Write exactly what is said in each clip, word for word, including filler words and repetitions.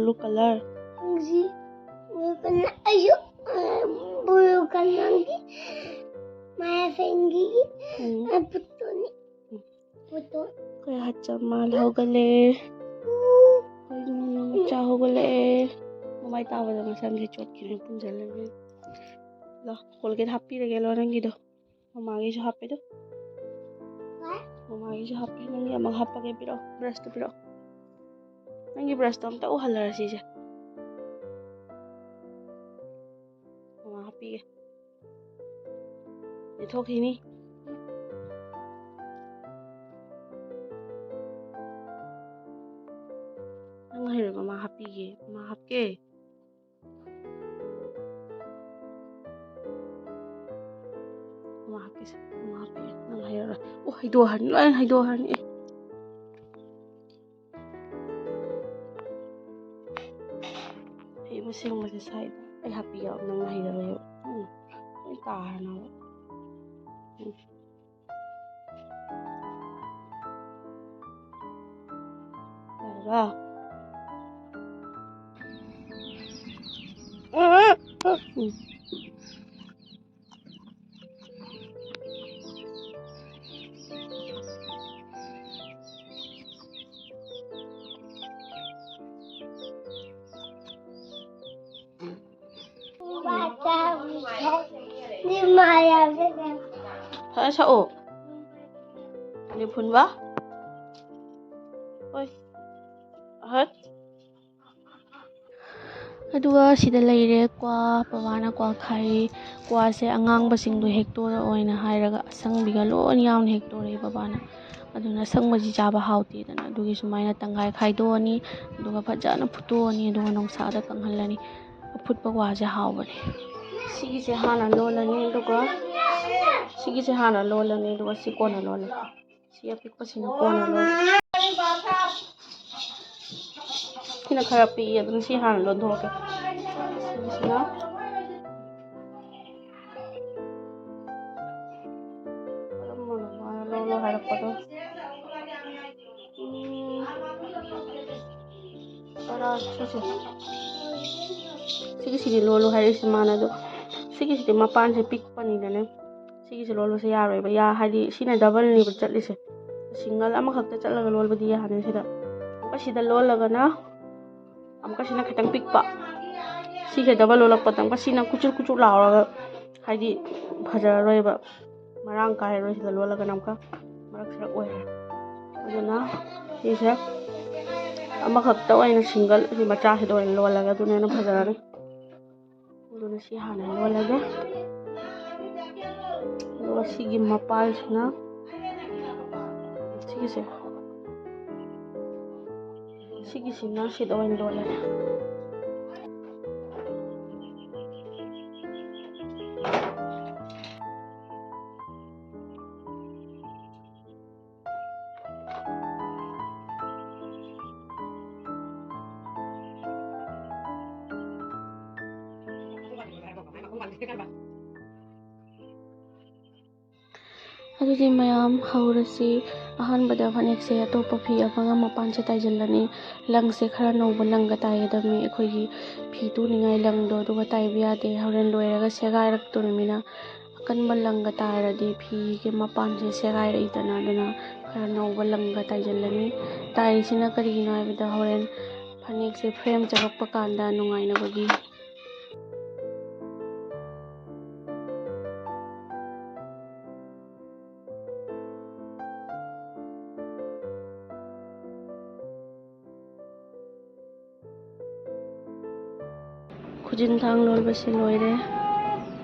Blue color. ꯅꯪꯁꯤ blue color, ꯑꯩꯁꯨ, ꯑ, blue colorꯒꯤ ꯃꯥꯏ ꯐꯦꯟꯒꯤ, ꯎꯝ꯫ ꯑ, ꯄꯨꯠꯇꯨꯅꯤ꯫ ꯎꯝ꯫ ꯄꯨꯠꯇꯨ꯫ ꯑꯩꯈꯣꯏ ꯍꯠꯆꯝ ꯃꯥꯜ ꯍꯧꯒꯠꯂꯦ꯫ ꯎꯝ꯫ ꯑꯩꯈꯣꯏ ꯃꯆꯥ ꯍꯧꯒꯠꯂꯛꯑꯦ꯫ ꯃꯃꯥꯏ ꯇꯥꯕꯗ ꯃꯁꯝꯁꯦ ꯆꯣꯠꯈꯤꯅꯦ, ꯄꯨꯟꯁꯤꯜꯂꯒ꯫ ꯂꯥꯎ, Colgate ꯍꯥꯞꯄꯤꯔꯒꯦ ꯂꯣ ꯅꯪꯒꯤꯗꯣ꯫ ꯃꯃꯥꯒꯤꯁꯨ ꯍꯥꯞꯄꯦꯗꯣ꯫ ꯍꯣꯏ꯫ ꯃꯃꯥꯒꯤꯁꯨ ꯍꯥꯞꯄꯦ꯫ ꯅꯪꯒꯤ ꯑꯃ ꯍꯥꯞꯄꯒꯦ, ꯄꯤꯔꯛꯑꯣ꯫ Brushꯇꯣ ꯄꯤꯔꯛꯑꯣ꯫ ꯅꯪꯒꯤ brushꯇꯣ ꯑꯝꯇ ꯎꯍꯜꯂꯔ ꯁꯤꯁꯦ꯫ ꯃꯃꯥ ꯍꯥꯞꯄꯤꯒꯦ꯫ ꯂꯤꯊꯣꯛꯈꯤꯅꯤ꯫ ꯅꯪ ꯍꯩꯔꯣꯏ, ꯃꯃꯥ ꯍꯥꯞꯄꯤꯒꯦ꯫ ꯃꯃꯥ ꯍꯥꯞꯀꯦ꯫ ꯃꯃꯥ ꯍꯥꯞꯀꯦꯁꯦ, ꯃꯃꯥ ꯍꯥꯞꯄꯤꯒꯦ꯫ ꯅꯪ ꯍꯩꯔꯔꯣꯏ꯫ ꯑꯣ, ꯍꯩꯗꯣꯛꯑꯅꯤ, ꯂꯣꯏꯅ ꯍꯩꯗꯣꯛꯑꯅꯤ꯫ ꯑꯦ꯫ ꯍꯩꯕ ꯁꯤꯡꯕꯁꯦ ꯁꯥꯏꯗ꯫ ꯑꯩ ꯍꯥꯞꯄꯤꯒꯦ, ꯅꯪ ꯍꯩꯔꯔꯣꯏꯕ꯫ ꯎꯝ꯫ ꯂꯣꯏ ꯇꯥꯔꯅꯕ꯫ ꯎꯝ꯫ ꯌꯥꯔꯕ? ꯎꯝ꯫ ꯐꯖꯅ ꯁꯛꯑꯣ꯫ ꯂꯤꯐꯨꯟꯕ꯫ ꯍꯣꯏ꯫ ꯑꯍꯠ꯫ ꯑꯗꯨꯒ ꯁꯤꯗ ꯂꯩꯔꯦ ꯀ꯭ꯋꯥ, ꯕꯕꯥꯅ ꯀ꯭ꯋꯥ ꯈꯥꯏꯔꯤ꯫ ꯀ꯭ꯋꯥꯁꯦ ꯑꯉꯥꯡꯕꯁꯤꯡꯗꯣ ꯍꯦꯛꯇꯣꯔꯛꯑꯣꯅ ꯍꯥꯏꯔꯒ ꯑꯁꯪꯕꯤꯒ ꯂꯣꯏ ꯌꯥꯎꯅ ꯍꯦꯛꯇꯣꯔꯛꯑꯦ ꯕꯕꯥꯅ꯫ ꯑꯗꯨꯅ ꯑꯁꯪꯕꯁꯤ ꯆꯥꯕ ꯍꯥꯎꯇꯦꯗꯅ, ꯑꯗꯨꯒꯤ ꯁꯨꯃꯥꯏꯅ ꯇꯪꯈꯥꯏ ꯈꯥꯏꯗꯣꯛꯑꯅꯤ, ꯑꯗꯨꯒ ꯐꯖꯅ ꯐꯨꯠꯇꯣꯛꯑꯅꯤ, ꯑꯗꯨꯒ ꯅꯨꯡꯁꯥꯗ ꯀꯪꯍꯜꯂꯅꯤ꯫ ꯑꯐꯨꯠꯄ ꯀ꯭ꯋꯥꯁꯦ ꯍꯥꯎꯕꯅꯦ꯫ ꯁꯤꯒꯤꯁꯦ ꯍꯥꯟꯅ ꯂꯣꯜꯂꯅꯤ, ꯑꯗꯨꯒ ꯁꯤꯒꯤꯁꯦ ꯍꯥꯟꯅ ꯂꯣꯜꯂꯅꯤ, ꯑꯗꯨꯒ ꯁꯤ ꯀꯣꯟꯅ ꯂꯣꯜꯂꯅꯤ꯫ ꯁꯤ ꯑꯄꯤꯛꯄꯁꯤꯅ ꯀꯣꯟꯅ ꯂꯣꯜꯂꯅꯤ꯫ ꯁꯤꯅ ꯈꯔ ꯄꯤꯛꯏ, ꯑꯗꯨꯅ ꯁꯤ ꯍꯥꯟꯅ ꯂꯣꯟꯊꯣꯛꯑꯒꯦ꯫ ꯁꯤꯁꯤꯅ ꯀꯔꯝꯕꯅꯣ ꯃꯥꯅ ꯂꯧꯔꯣ ꯍꯥꯏꯔꯛꯄꯗꯣ? ꯎꯝ, ꯇꯔꯥ ꯁꯤꯁꯦ, ꯁꯤꯒꯤꯁꯤꯗꯤ ꯂꯣꯜꯂꯨ ꯍꯥꯏꯔꯛꯏꯁꯦ ꯃꯥꯅ꯫ ꯑꯗꯣ ꯁꯤꯒꯤꯁꯤꯗꯤ ꯃꯄꯥꯟꯁꯦ ꯄꯤꯛꯄꯅꯤꯅꯅꯦ, ꯁꯤꯒꯤꯁꯦ ꯂꯣꯜꯂꯨꯁꯦ ꯌꯥꯔꯣꯏꯕ꯫ ꯌꯥ ꯍꯥꯏꯗꯤ ꯁꯤꯅ ꯗꯕꯜꯅꯦꯕ ꯆꯠꯂꯤꯁꯦ꯫ ꯁꯤꯡꯒꯜ ꯑꯃꯈꯛꯇ ꯆꯠꯂꯒ ꯂꯣꯜꯕꯗꯤ ꯌꯥꯅꯤ ꯁꯤꯗ꯫ ꯑꯃꯨꯛꯀ ꯁꯤꯗ ꯂꯣꯜꯂꯒꯅ ꯑꯃꯨꯛꯀ ꯁꯤꯅ ꯈꯤꯇꯪ ꯄꯤꯛꯄ꯫ ꯁꯤꯁꯦ ꯗꯕꯜ ꯂꯣꯜꯂꯛꯄꯗ ꯑꯃꯨꯛꯀ ꯁꯤꯅ ꯀꯨꯆꯨꯔ ꯀꯨꯆꯨꯔ ꯂꯥꯎꯔꯒ ꯍꯥꯏꯗꯤ ꯐꯖꯔꯔꯣꯏꯕ, ꯃꯔꯥꯡ ꯀꯥꯏꯔꯔꯣꯏ꯫ ꯁꯤꯗ ꯂꯣꯜꯂꯒꯅ ꯑꯃꯨꯛꯀ ꯃꯔꯛ ꯁꯔꯛ ꯑꯣꯏꯔꯦ꯫ ꯑꯗꯨꯅ ꯁꯤꯁꯦ ꯑꯃꯈꯛꯇ ꯑꯣꯏꯅ ꯁꯤꯡꯒꯜ ꯁꯤ ꯃꯆꯥꯁꯤꯗ ꯑꯣꯏꯅ ꯂꯣꯜꯂꯒ ꯑꯗꯨꯅ ꯍꯦꯟꯅ ꯐꯖꯔꯅꯤ꯫ ꯑꯗꯨꯅ ꯁꯤ ꯍꯥꯟꯅ ꯂꯣꯜꯂꯒꯦ꯫ ꯑꯗꯨꯒ ꯁꯤꯒꯤ ꯃꯄꯥꯜꯁꯤꯅ, ꯁꯤꯒꯤꯁꯦ, ꯁꯤꯒꯤꯁꯤꯅ ꯁꯤꯗ ꯑꯣꯏꯅ ꯂꯣꯜꯂꯒꯦ꯫ ꯑꯗꯨꯗꯤ ꯃꯌꯥꯝ ꯍꯧꯔꯁꯤ꯫ ꯑꯍꯥꯟꯕꯗ ꯐꯅꯦꯛꯁꯦ ꯑꯇꯣꯞꯄ ꯐꯤ ꯑꯃꯒ ꯃꯄꯥꯟꯁꯦ ꯇꯥꯏꯁꯤꯜꯂꯅꯤ꯫ ꯂꯪꯁꯦ ꯈꯔ ꯅꯧꯕ ꯂꯪꯒ ꯇꯥꯏꯒꯗꯕꯅꯤ꯫ ꯑꯩꯈꯣꯏꯒꯤ ꯐꯤ ꯇꯨꯅꯤꯡꯉꯥꯏ ꯂꯪꯗꯣ ꯑꯗꯨꯒ ꯇꯥꯏꯕ ꯌꯥꯗꯦ, ꯍꯣꯔꯦꯟ ꯂꯣꯏꯔꯒ ꯁꯦꯒꯥꯏꯔꯛꯇꯣꯔꯤꯃꯤꯅ꯫ ꯑꯀꯟꯕ ꯂꯪꯒ ꯇꯥꯏꯔꯗꯤ ꯐꯤꯒꯤ ꯃꯄꯥꯟꯁꯦ ꯁꯦꯒꯥꯏꯔꯛꯏꯗꯅ, ꯑꯗꯨꯅ ꯈꯔ ꯅꯧꯕ ꯂꯪꯒ ꯇꯥꯏꯁꯤꯜꯂꯅꯤ꯫ ꯇꯥꯏꯔꯤꯁꯤꯅ ꯀꯔꯤꯒꯤꯅꯣ ꯍꯥꯏꯕꯗ ꯍꯣꯔꯦꯟ ꯐꯅꯦꯛꯁꯦ ꯐ꯭ꯔꯦꯝ ꯆꯪꯉꯛꯄ ꯀꯥꯟꯗ ꯅꯨꯡꯉꯥꯏꯅꯕꯒꯤ꯫ ꯈꯨꯖꯤꯟ ꯊꯥꯡ ꯂꯣꯜꯕꯁꯦ ꯂꯣꯏꯔꯦ꯫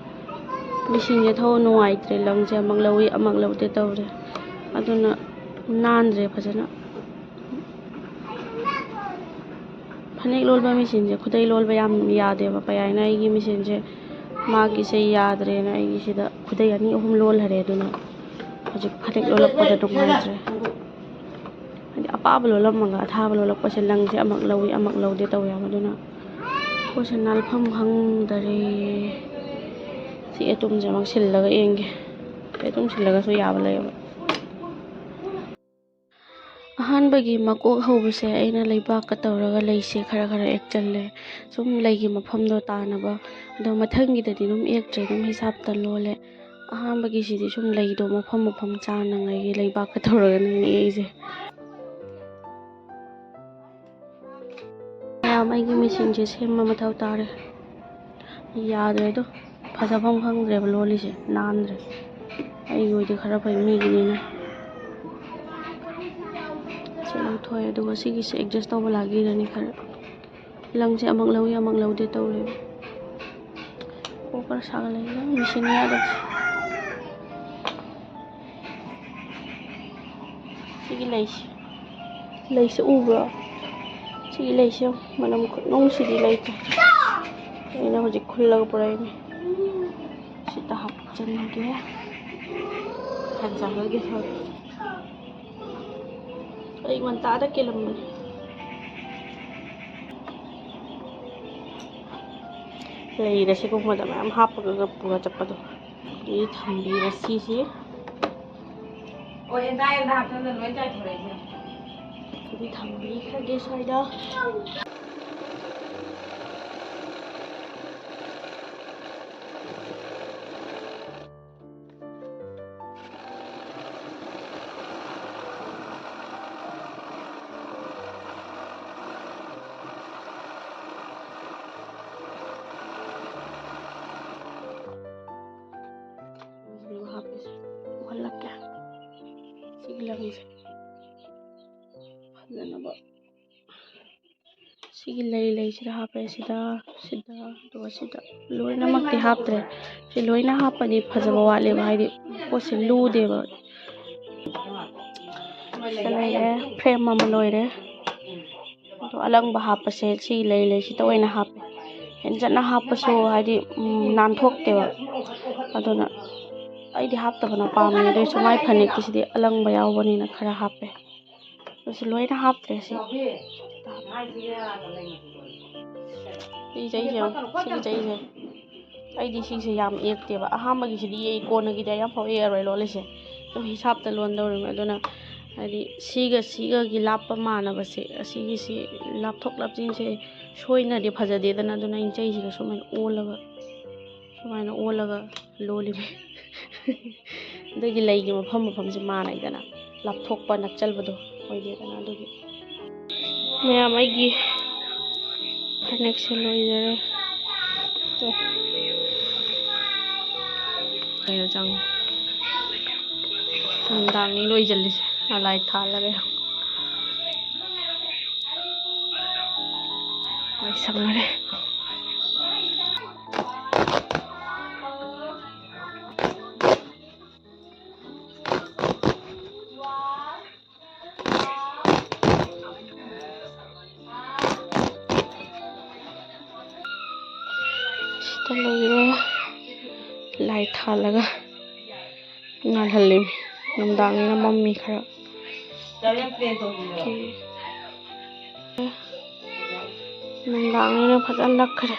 ꯃꯦꯆꯤꯟꯁꯦ ꯊꯧ ꯅꯨꯡꯉꯥꯏꯇ꯭ꯔꯦ, ꯂꯪꯁꯦ ꯑꯃꯨꯛ ꯂꯧꯏ ꯑꯃꯨꯛ ꯂꯧꯗꯦ ꯇꯧꯔꯦ, ꯑꯗꯨꯅ ꯅꯥꯟꯗ꯭ꯔꯦ ꯐꯖꯅ꯫ ꯐꯅꯦꯛ ꯂꯣꯜꯕ ꯃꯦꯆꯤꯟꯁꯦ ꯈꯨꯗꯩ ꯂꯣꯜꯕ ꯌꯥꯝ ꯌꯥꯗꯦꯕ꯫ ꯄꯌꯥꯏꯅ ꯑꯩꯒꯤ ꯃꯦꯆꯤꯟꯁꯦ ꯃꯥꯒꯤꯁꯦ ꯌꯥꯗ꯭ꯔꯦꯅ ꯑꯩꯒꯤꯁꯤꯗ ꯈꯨꯗꯩ ꯑꯅꯤ ꯑꯍꯨꯝ ꯂꯣꯜꯈꯔꯦ꯫ ꯑꯗꯨꯅ ꯍꯧꯖꯤꯛ ꯐꯅꯦꯛ ꯂꯣꯜꯂꯛꯄꯗ ꯅꯨꯡꯉꯥꯏꯇ꯭ꯔꯦ꯫ ꯍꯥꯏꯗꯤ ꯑꯄꯥꯕ ꯂꯣꯜꯂꯝꯃꯒ ꯑꯊꯥꯕ ꯂꯣꯜꯂꯛꯄꯁꯦ ꯂꯪꯁꯦ ꯑꯃꯨꯛ ꯂꯧꯏ ꯑꯃꯨꯛ ꯂꯧꯗꯦ ꯇꯧꯋꯦꯕ꯫ ꯑꯗꯨꯅ ꯄꯣꯠꯁꯦ ꯅꯥꯜꯐꯝ ꯈꯪꯗꯔꯦ꯫ ꯁꯤ ꯑꯦꯇꯨꯝꯁꯦ ꯑꯃꯨꯛ ꯁꯤꯜꯂꯒ ꯌꯦꯡꯒꯦ꯫ ꯑꯦꯇꯨꯝ ꯁꯤꯜꯂꯒꯁꯨ ꯌꯥꯕ ꯂꯩꯌꯦꯕ꯫ ꯑꯍꯥꯟꯕꯒꯤ ꯃꯀꯣꯛ ꯍꯧꯕꯁꯦ ꯑꯩꯅ ꯂꯩꯕꯥꯛꯀ ꯇꯧꯔꯒ ꯂꯩꯁꯦ ꯈꯔ ꯈꯔ ꯑꯦꯛꯆꯜꯂꯦ, ꯁꯨꯝ ꯂꯩꯒꯤ ꯃꯐꯝꯗꯣ ꯇꯥꯅꯕ꯫ ꯑꯗꯣ ꯃꯊꯪꯒꯤꯗꯗꯤ ꯑꯗꯨꯝ ꯑꯦꯛꯇ꯭ꯔꯦ, ꯑꯗꯨꯝ ꯍꯤꯁꯥꯞꯇ ꯂꯣꯜꯂꯦ꯫ ꯑꯍꯥꯟꯕꯒꯤꯁꯤꯗꯤ ꯁꯨꯝ ꯂꯩꯗꯣ ꯃꯐꯝ ꯃꯐꯝ ꯆꯥꯅꯉꯥꯏꯒꯤ ꯂꯩꯕꯥꯛꯀ ꯇꯧꯔꯒꯅꯦ ꯑꯩꯁꯦ꯫ ꯃꯌꯥꯝ, ꯑꯩꯒꯤ ꯃꯦꯆꯤꯟꯁꯦ ꯁꯦꯝꯕ ꯃꯊꯧ ꯇꯥꯔꯦ꯫ ꯌꯥꯗ꯭ꯔꯦ ꯑꯗꯣ, ꯐꯖꯐꯝ ꯈꯪꯗ꯭ꯔꯦꯕ ꯂꯣꯜꯂꯤꯁꯦ, ꯅꯥꯟꯗ꯭ꯔꯦ꯫ ꯑꯩꯒꯤ ꯑꯣꯏꯗꯤ ꯈꯔ ꯐꯩ, ꯃꯤꯒꯤꯅꯤꯅ꯫ ꯁꯤ ꯂꯧꯊꯣꯛꯑꯦ, ꯑꯗꯨꯒ ꯁꯤꯒꯤꯁꯦ ꯑꯦꯗꯖꯁ ꯇꯧꯕ ꯂꯥꯛꯈꯤꯔꯅꯤ ꯈꯔ꯫ ꯂꯪꯁꯦ ꯑꯃꯨꯛ ꯂꯧꯏ, ꯑꯃꯨꯛ ꯂꯧꯗꯦ ꯇꯧꯔꯦꯕ꯫ ꯀꯣꯛ ꯈꯔ ꯁꯥꯒꯠꯂꯛꯏꯗ, ꯃꯦꯆꯤꯟ ꯌꯥꯗꯕꯁꯦ꯫ ꯁꯤꯒꯤ ꯂꯩꯁꯦ, ꯂꯩꯁꯦ ꯎꯕ꯭ꯔꯣ? ꯁꯤꯒꯤ ꯂꯩꯁꯦ ꯌꯦꯡꯉꯨ, ꯃꯅꯝ ꯈꯨꯅꯨꯡꯁꯤꯗꯤ ꯂꯩꯇꯦ꯫ ꯑꯩꯅ ꯍꯧꯖꯤꯛ ꯈꯨꯜꯂꯒ ꯄꯨꯔꯛꯏꯅꯦ꯫ ꯁꯤꯗ ꯍꯥꯞꯆꯤꯟꯒꯦ꯫ ꯐꯖꯍꯜꯒꯦ ꯁ꯭ꯋꯥꯏꯗ꯫ ꯑꯌꯨꯛ ꯉꯟꯇꯥꯗ ꯀꯦꯜꯂꯝꯕꯅꯦ꯫ ꯂꯩꯗ ꯁꯤꯒꯨꯝꯕꯗ ꯃꯌꯥꯝ ꯍꯥꯞꯄꯒ ꯄꯨꯔ ꯆꯠꯄꯗꯣ꯫ ꯑꯗꯨꯗꯤ ꯊꯝꯕꯤꯔꯁꯤꯁꯤ꯫ ꯑꯗꯨꯗꯤ ꯊꯝꯕꯤꯈ꯭ꯔꯒꯦ ꯁ꯭ꯋꯥꯏꯗ꯫ ꯎꯍꯜꯂꯛꯀꯦ꯫ ꯁꯤꯒꯤ ꯂꯪꯁꯦ ꯐꯖꯅꯕ꯫ ꯁꯤꯒꯤ ꯂꯩ ꯂꯩꯁꯤꯗ ꯍꯥꯞꯄꯦ, ꯁꯤꯗ, ꯁꯤꯗ, ꯑꯗꯨꯒ ꯁꯤꯗ꯫ ꯂꯣꯏꯅꯃꯛꯇꯤ ꯍꯥꯞꯇ꯭ꯔꯦ꯫ ꯁꯤ ꯂꯣꯏꯅ ꯍꯥꯞꯄꯗꯤ ꯐꯖꯕ ꯋꯥꯠꯂꯦꯕ, ꯍꯥꯏꯗꯤ ꯄꯣꯠꯁꯦ ꯂꯨꯗꯦꯕ꯫ ꯁꯤꯗ ꯂꯩꯔꯦ, ꯐ꯭ꯔꯦꯝ ꯑꯃ ꯂꯣꯏꯔꯦ꯫ ꯑꯗꯣ ꯑꯂꯪꯕ ꯍꯥꯞꯄꯁꯦ ꯁꯤ ꯂꯩ ꯂꯩꯁꯤꯗ ꯑꯣꯏꯅ ꯍꯥꯞꯄꯦ꯫ ꯍꯦꯟꯖꯟꯅ ꯍꯥꯞꯄꯁꯨ ꯍꯥꯏꯗꯤ, ꯎꯝ, ꯅꯥꯟꯊꯣꯛꯇꯦꯕ꯫ ꯑꯗꯨꯅ ꯑꯩꯗꯤ ꯍꯥꯞꯇꯕꯅ ꯄꯥꯝꯃꯦ꯫ ꯑꯗꯨꯏꯁꯨ ꯃꯥꯏ ꯐꯅꯦꯛꯀꯤꯁꯤꯗꯤ ꯑꯂꯪꯕ ꯌꯥꯎꯕꯅꯤꯅ ꯈꯔ ꯍꯥꯞꯄꯦ꯫ ꯑꯗꯨꯁꯨ ꯂꯣꯏꯅ ꯍꯥꯞꯇ꯭ꯔꯦ ꯁꯤ꯫ ꯁꯤꯒꯤ ꯆꯩꯁꯦ ꯌꯦꯡꯉꯨ, ꯁꯤꯒꯤ ꯆꯩꯁꯦ꯫ ꯑꯩꯗꯤ ꯁꯤꯁꯦ ꯌꯥꯝ ꯑꯦꯛꯇꯦꯕ꯫ ꯑꯍꯥꯟꯕꯒꯤꯁꯤꯗꯤ ꯑꯩ ꯀꯣꯟꯅꯒꯤꯗꯤ ꯑꯩ ꯌꯥꯝ ꯐꯥꯎ ꯑꯦꯛꯑꯔꯣꯏ ꯂꯣꯜꯂꯤꯁꯦ꯫ ꯑꯗꯨꯝ ꯍꯤꯁꯥꯞꯇ ꯂꯣꯟꯗꯧꯔꯤꯕꯅꯤ꯫ ꯑꯗꯨꯅ ꯍꯥꯏꯗꯤ ꯁꯤꯒ ꯁꯤꯒꯒꯤ ꯂꯥꯞꯄ ꯃꯥꯟꯅꯕꯁꯦ, ꯑꯁꯤꯒꯤꯁꯤ ꯂꯥꯞꯊꯣꯛ ꯂꯥꯞꯁꯤꯟꯁꯦ ꯁꯣꯏꯅꯗꯤ ꯐꯖꯗꯦꯗꯅ꯫ ꯑꯗꯨꯅ ꯏꯟꯆꯩꯁꯤꯒ ꯁꯨꯃꯥꯏꯅ ꯑꯣꯜꯂꯒ, ꯁꯨꯃꯥꯏꯅ ꯑꯣꯜꯂꯒ ꯂꯣꯜꯂꯤꯕ꯫ ꯑꯗꯨꯒꯤ ꯂꯩꯒꯤ ꯃꯐꯝ ꯃꯐꯝꯁꯦ ꯃꯥꯟꯅꯩꯗꯅ, ꯂꯥꯞꯊꯣꯛꯄ ꯅꯛꯆꯜꯕꯗꯣ ꯑꯣꯏꯗꯦꯗꯅ꯫ ꯑꯗꯨꯒꯤ ꯃꯌꯥꯝ, ꯑꯩꯒꯤ ꯐꯅꯦꯛꯁꯦ ꯂꯣꯏꯖꯔꯦ꯫ ꯇꯣ꯫ ꯀꯩꯅꯣ ꯆꯪꯉꯦ꯫ ꯅꯨꯡꯗꯥꯡꯅꯤ ꯂꯣꯏꯁꯤꯜꯂꯤꯁꯦ꯫ ꯂꯥꯏ ꯊꯥꯜꯂꯒꯦ꯫ ꯃꯩ ꯁꯪꯉꯔꯦ꯫ ꯁꯤꯗ ꯂꯩꯔꯦ꯫ ꯂꯥꯏ ꯊꯥꯜꯂꯒ ꯉꯥꯜꯍꯜꯂꯤ꯫ ꯅꯨꯡꯗꯥꯡꯅꯤꯅ ꯃꯝꯃꯤ ꯈꯔ꯫ ꯅꯨꯡꯗꯥꯡꯅꯤꯅ ꯐꯖꯅ ꯂꯛꯈ꯭ꯔꯦ꯫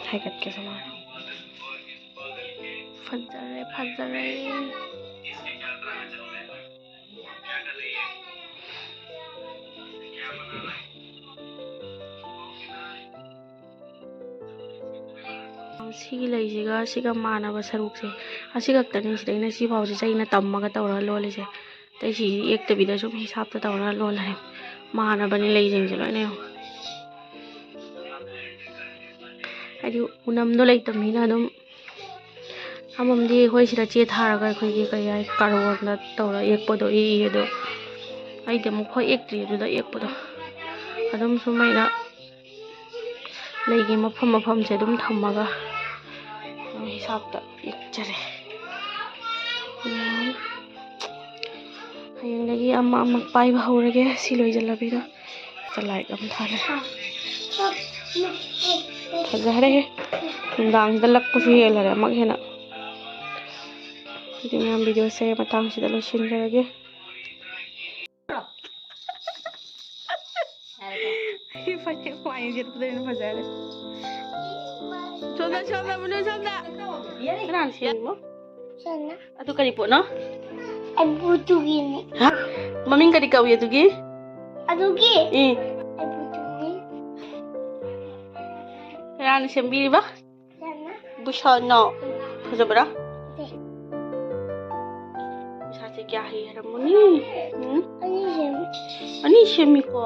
ꯍꯥꯏꯒꯠꯀꯦ ꯁꯨꯃꯥꯏꯅ꯫ ꯐꯖꯔꯦ, ꯐꯖꯔꯦ꯫ ꯁꯤꯒꯤ ꯂꯩꯁꯤꯒ ꯁꯤꯒ ꯃꯥꯟꯅꯕ ꯁꯔꯨꯛꯁꯦ ꯑꯁꯤ ꯈꯛꯇꯅꯤ꯫ ꯁꯤꯗꯩꯅ ꯁꯤ ꯐꯥꯎꯁꯦ ꯆꯩꯅ ꯇꯝꯃꯒ ꯇꯧꯔꯒ ꯂꯣꯜꯂꯤꯁꯦ꯫ ꯑꯇꯩ ꯁꯤ ꯌꯦꯛꯇꯕꯤꯗ ꯁꯨꯝ ꯍꯤꯁꯥꯞꯇ ꯇꯧꯔꯒ ꯂꯣꯜꯂꯦ꯫ ꯃꯥꯟꯅꯕꯅꯤ ꯂꯩꯁꯤꯡꯁꯦ ꯂꯣꯏꯅ ꯌꯦꯡꯉꯣ꯫ ꯍꯥꯏꯗꯤ ꯎꯅꯝꯗꯣ ꯂꯩꯇꯕꯅꯤꯅ ꯑꯗꯨꯝ ꯑꯃꯃꯝꯗꯤ ꯑꯩꯈꯣꯏ ꯁꯤꯗ ꯆꯦ ꯊꯥꯔꯒ ꯑꯩꯈꯣꯏꯒꯤ ꯀꯩ ꯍꯥꯏ, ꯀꯥꯔꯕꯣꯟꯗ ꯇꯧꯔ ꯌꯦꯛꯄꯗꯣ ꯌꯦꯛꯏ꯫ ꯑꯗꯣ ꯑꯩꯗꯤ ꯑꯃꯨꯛ ꯐꯥꯎ ꯌꯦꯛꯇ꯭ꯔꯤ ꯑꯗꯨꯗ ꯌꯦꯛꯄꯗꯣ꯫ ꯑꯗꯨꯝ ꯁꯨꯝ ꯑꯩꯅ ꯂꯩꯒꯤ ꯃꯐꯝ ꯃꯐꯝꯁꯦ ꯑꯗꯨꯝ ꯊꯝꯃꯒ ꯑꯗꯨꯝ ꯍꯤꯁꯥꯞꯇ ꯌꯦꯛꯆꯔꯦ꯫ ꯎꯝ꯫ ꯍꯌꯦꯡꯗꯒꯤ ꯑꯃ ꯑꯃ ꯄꯥꯏꯕ ꯍꯧꯔꯒꯦ ꯁꯤ ꯂꯣꯏꯁꯤꯜꯂꯕꯅꯤꯅ꯫ ꯂꯥꯏꯠ ꯑꯃ ꯊꯥꯜꯂꯦ꯫ ꯐꯖꯈ꯭ꯔꯦꯍꯦ꯫ ꯅꯨꯡꯗꯥꯡꯁꯤꯗ ꯂꯛꯄꯁꯨ ꯍꯦꯜꯂꯔꯦ ꯑꯃꯨꯛ ꯍꯦꯟꯅ꯫ ꯑꯗꯨꯗꯤ ꯃꯌꯥꯝ, ꯚꯤꯗꯤꯑꯣꯁꯦ ꯃꯇꯥꯡꯁꯤꯗ ꯂꯣꯏꯁꯤꯟꯖꯔꯒꯦ꯫ ꯐꯅꯦꯛ ꯋꯥꯏ ꯁꯦꯠꯄꯗ ꯍꯦꯟꯅ ꯐꯖꯔꯦ꯫ ꯁꯣꯝꯗ, ꯁꯣꯝꯗ, ꯃꯨꯂꯨ, ꯁꯣꯝꯗ꯫ ꯀꯅꯥꯅ ꯁꯦꯝꯃꯤꯃꯣ? ꯁꯅ꯫ ꯑꯗꯨ ꯀꯔꯤ ꯄꯣꯠꯅꯣ? ꯑꯕꯨꯇꯨꯒꯤꯅꯦ꯫ ꯍꯥ? ꯃꯃꯤꯡ ꯀꯔꯤ ꯀꯧꯏ ꯑꯗꯨꯒꯤ? ꯑꯗꯨꯒꯤ ꯎꯝ꯫ ꯑꯕꯨꯇꯨꯅꯤ꯫ ꯀꯅꯥꯅ ꯁꯦꯝꯕꯤꯔꯤꯕ? ꯁꯅ꯫ ꯕꯨꯁꯥꯅꯣ꯫ ꯐꯖꯕ꯭ꯔꯥ? ꯄꯩꯁꯥꯁꯦ ꯀꯌꯥ ꯍꯩꯔꯝꯃꯅꯤ? ꯎꯝ? ꯑꯅꯤ ꯁꯦꯝꯃꯤ꯫ ꯑꯅꯤ ꯁꯦꯝꯃꯤꯀꯣ꯫